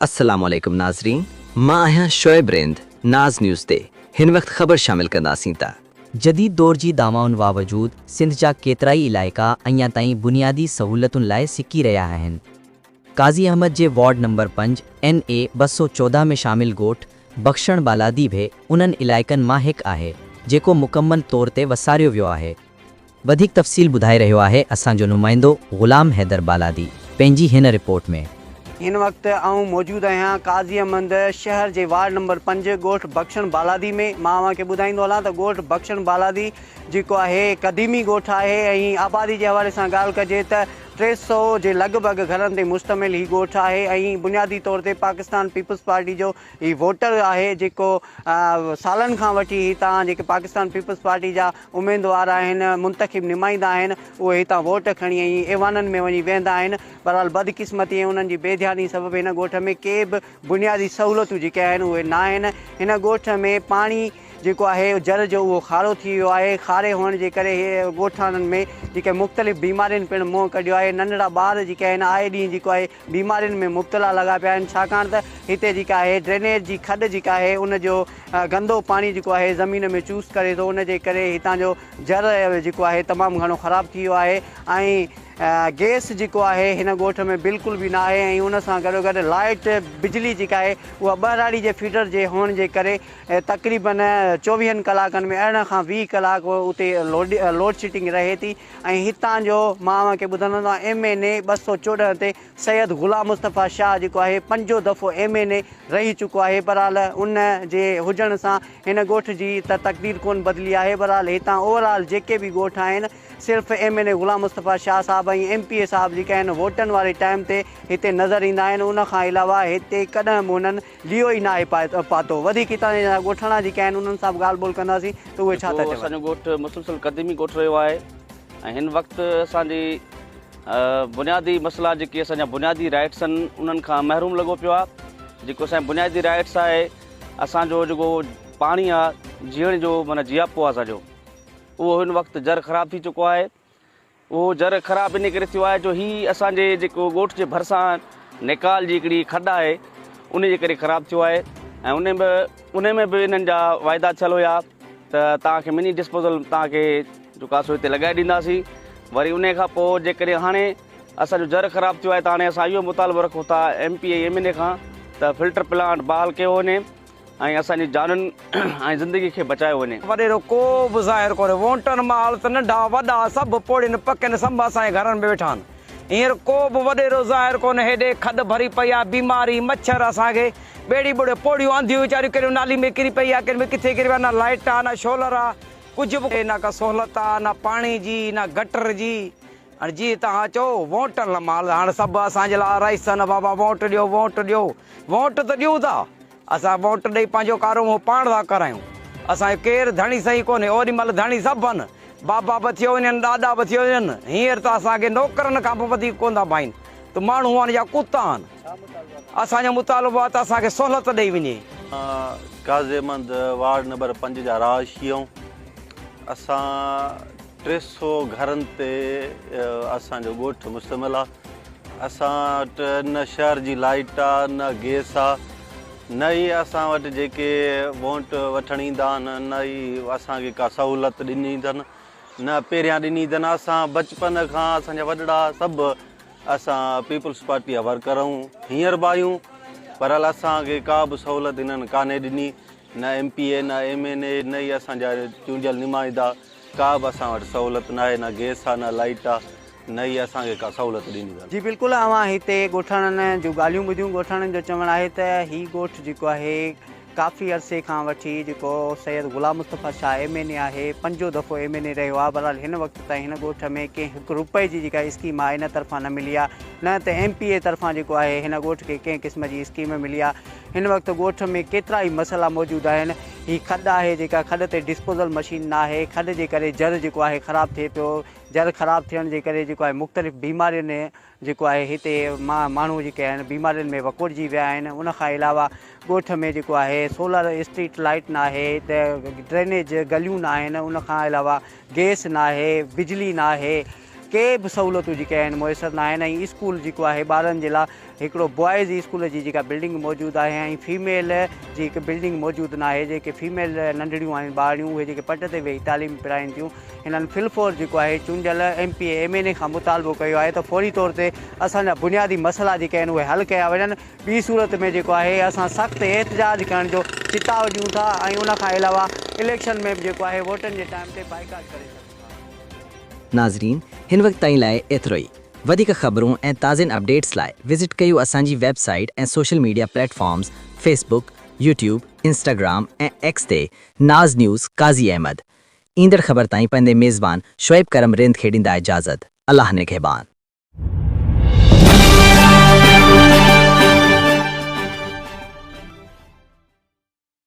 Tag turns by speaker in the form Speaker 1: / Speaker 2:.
Speaker 1: السلام عليڪم ناظرين مان آهيان شعيب رند ناز نيوز تي هن وقت خبر شامل ڪنداسين ته.
Speaker 2: جديد دور جي دعوائن باوجود سنڌ جا ڪيترائي علائقا اڃا تائين بنيادي سهولتن لاء سڪي رهيا آهن. قاضي احمد جي وارڊ نمبر پنج اين اي 214 ۾ شامل ڳوٺ بخشڻ بالادي به انهن علائقن مان هڪ آهي، جيڪو مڪمل طور تي وساريو ويو آهي. وڌيڪ تفصيل ٻڌائي رهيو آهي اسان جو نمائندو غلام حيدر بالادي پنهنجي هن رپورٽ ۾.
Speaker 3: هن وقت آئون موجود آهيان قاضي احمد شهر جي وارڊ نمبر پنج ڳوٺ بخشڻ بالادي ۾ مان اوهان کي ٻڌائيندو هلان ته ڳوٺ بخشڻ بالادي جيڪو آهي قديمي ڳوٺ آهي ۽ آبادي جي حوالي سان ڳالهه ڪجي ته 300 جي لڳ ڀڳ گهرن تي مشتمل هي ڳوٺ آهي ۽ بنيادي طور تي پاڪستان پيپلز پارٽي جو هي ووٽر آهي جيڪو سالن کان وٺي هتان جيڪي پاڪستان پيپلز پارٽي جا اميدوار آهن، منتخب نمائندا آهن، اهي هتان ووٽ کڻي ۽ ايوانن ۾ وڃي ويهندا آهن. بهرحال بدقسمتي ۽ انهن جي بي ڌياني سبب هن ڳوٺ ۾ ڪي به بنيادي سهولتون جيڪي آهن اهي ناهن. هن ڳوٺ ۾ پاڻي جيڪو آهي جر جو اهو کارو ٿي ويو آهي. کاري هئڻ جي ڪري ڳوٺاڻن ۾ جيڪي مختلف بيمارين پڻ منهن ڪڍيو آهي. ننڍڙا ٻار جيڪي آهن آئي ڏينهن جيڪو آهي بيمارين ۾ مبتلا لڳا پيا آهن ڇاڪاڻ ته هتي جيڪا آهي ڊرينيج جي کڏ جيڪا آهي ان جو گندو پاڻي جيڪو آهي زمين ۾ چوس ڪري ٿو ان جي ڪري هتان جو جر جيڪو آهي تمام گهڻو خراب ٿي ويو آهي ۽ گئس جيڪو آهي هن ڳوٺ ۾ بلڪل به نه آهي ۽ ان سان گڏو گڏ لائٽ بجلي جيڪا آهي اها ٻهراڙي جي فيڊر جي هئڻ جي ڪري تقريبن چوويهن ڪلاڪن ۾ 18 کان 20 ڪلاڪ اتي لوڊ شيڊنگ رهي ٿي ۽ هتان جو مان اوهان کي ٻڌندو آهيان ايم اين اي 214 تي سيد غلام مصطفيٰ شاهه جيڪو آهي پنجون دفعو ايم اين اي رهي چڪو آهي بهرحال ان جي هجڻ سان هن ڳوٺ جي ته تقدير ڪونه بدلي آهي بهرحال هتان اوور آل جيڪي به ڳوٺ آهن صرف M N A Ghulam Mustafa Shah صاحب ۽ ايم پي اي صاحب جيڪي آهن ووٽن واري ٽائيم تي هتي نظر ايندا آهن ان کان علاوه هتي ڪڏهن به هنن ليئو ئي ناهي پاتو وڌيڪ هتان جا ڳوٺاڻا جيڪي آهن انهن سان به ڳالهه ٻولهه ڪنداسين ته اهي ڇا ٿا
Speaker 4: جيڪو
Speaker 3: چون.
Speaker 4: اسان جو ڳوٺ مسلسل قديمي ڳوٺ رهيو آهي ۽ هن وقت اسان جي بنيادي مسئلا جيڪي اسان جا بنيادي رائٽس آهن انهن کان محروم لڳو پيو آهي جيڪو اسان جو بنيادي رائٽس آهي اسان جو جيڪو پاڻي آهي جيئڻ جو معنيٰ جياپو آهي اسان جو اهو هن وقت جر خراب ٿي چڪو آهي اهو جر خراب ان ڪري ٿيو آهي جو هي اسان جي جيڪو ڳوٺ جي ڀرسان نيڪال جي هڪڙي کڏ آهي ان جي ڪري خراب ٿيو آهي ۽ ان به ان ۾ به انهن جا واعدا ٿيل هيا ته توهان کي مني ڊسپوزل توهان کي جيڪو آهي سو هتي لڳائي ڏينداسين وري انهي کان پوء جيڪڏهن هاڻي اسان جو جر خراب ٿيو آهي ته هاڻي اسان اهو مطالبو رکون ٿا ايم پي اي ايم اين اي کان ته فلٽر پلانٽ بحال ڪيو وڃي ۽ اسان جي جانين ۽ زندگي کي بچايو وڃي.
Speaker 5: وڏيرو ڪو به ظاهر ڪونهي. وونٽن مهل ته ننڍا وڏا سڀ پوڙهين پڪين سڀ اسان جي گهرن ۾ ويٺا آهن. هينئر ڪو به وڏيرو ظاهر ڪونهي. هيڏي کڏ ڀري پئي آهي بيماري مڇر اسان کي ٻيڙي ٻوڙي پوڙهيون انڌيون ويچاريون ڪهڙيون نالي ۾ ڪري پئي آهي ڪنهن ۾ ڪٿي ڪري پئي آهي نه لائيٽ آهي نه شولر آهي. ڪجهه به نه ڪا سهولت آ نه پاڻي جي نه گٽر جي هاڻي جي توهان چئو ووٽ مال هاڻ سڀ اسان جي لاء رئيس نه بابا ووٽ ڏيو ووٽ ڏيو ووٽ ته ڏيون ٿا اسان ووٽ ڏئي پنهنجو ڪارو منهن پاڻ ٿا ڪرايون اسان جو ڪير ڌڻي سائين ڪونهي اوڏي مهل ڌڻي سڀ هن بابا به ٿيو وڃن ڏاڏا به ٿيو وڃن هينئر ته اسان کي نوڪرن کان به وڌيڪ ڪونه ٿا ڀائين ته ماڻهو آهن يا ڪتا آهن. اسان جو مطالبو آهي ته اسان کي سهولت ڏئي وڃي.
Speaker 6: قاضي احمد وارڊ نمبر پنج جا رهائشي آهيون. اسان 300 گهرن تي اسان جو ڳوٺ مشتمل آهي. اسان وٽ نه شهر جي لائيٽ آهي نه گيس آهي نه ئي اسان وٽ جيڪي ووٽ وٺڻ ايندا آهن نه ئي اسان کي ڪا سهولت ڏني اٿن نه پهريان ڏني اٿن. اسان بچپن کان اسان جا وڏڙا سڀ اسان پيپلز پارٽي جا ورڪر آهيون هينئر به آهيون بهرحال اسان کي ڪا به سهولت هنن ڪانهي ڏني نه ايم پي اي نه ايم اين اي نه ئي اسان جا چونڊيل نمائندا ڪا به اسان وٽ سهولت ناهي نه گيس آهي نه لائيٽ آهي نه ئي اسان کي ڪا سهولت ڏني اٿن.
Speaker 3: جي بلڪل اوهان هتي ڳوٺاڻن جون ڳالهيون ٻڌيون ڳوٺاڻن جو چوڻ آهي ته هي ڳوٺ جيڪو آهي ڪافي عرصي کان وٺي جيڪو Syed Ghulam Mustafa Shah M N A آهي پنجون دفعو ايم اين اي رهيو آهي بهرحال هن وقت تائين هن ڳوٺ ۾ ڪنهن هڪ روپئي جي جيڪا اسڪيم آهي ان طرفان نه ملي آهي نه ته ايم پي اي طرفان جيڪو آهي هن ڳوٺ کي ڪنهن قسم جي اسڪيم ملي آهي هن وقت ڳوٺ ۾ ڪيترا ئي مسئلا موجود آهن هي کڏ آهي جيڪا کڏ تي ڊسپوزل مشين ناهي کڏ جي ڪري جر جيڪو آهي خراب ٿئي پيو جر خراب ٿيڻ جي ڪري جيڪو آهي مختلف بيمارين جيڪو آهي هتي ماڻهو جيڪي آهن بيمارين ۾ وڪوڙجي ويا آهن ان کان علاوه ڳوٺ ۾ جيڪو آهي سولر اسٽريٽ لائيٽ ناهي ته ڊرينيج گليون ناهن ان کان علاوه گيس ناهي بجلي ناهي ڪي به سهولتون جيڪي آهن ميسر نه آهن ۽ اسڪول جيڪو آهي ٻارن جي لاء هڪڙو بوائز اسڪول جي جيڪا بلڊنگ موجود آهي ۽ فيميل جي هڪ بلڊنگ موجود ناهي جيڪي فيميل ننڍڙيون آهن ٻارڙيون اهي جيڪي پٽ تي ويهي تعليم پرائين ٿيون هنن فل فور جيڪو آهي چونڊيل M P A M N A کان مطالبو ڪيو آهي ته فوري طور تي اسان جا بنيادي مسئلا جيڪي آهن اهي حل ڪيا وڃن ٻي صورت ۾ جيڪو آهي اسان سخت احتجاج ڪرڻ جو چتاء ڏيون ٿا ۽ ان کان علاوه اليڪشن ۾ به جيڪو آهي ووٽن جي ٽائيم تي بائيڪاٽ ڪري سگهون ٿا.
Speaker 1: ناظرين هن وقت تائين لاء ايترو ئي. وڌيڪ خبرون ۽ تازين اپڊيٽس لاء وزٽ ڪيو اسان جي website ۽ social media platforms Facebook, YouTube, Instagram ۽ X تي ناز نيوز قاضي احمد. ايندڙ خبر تائين پنهنجي ميزبان شعيب ڪرم رند کي ڏيندا اجازت. الله نگهبان.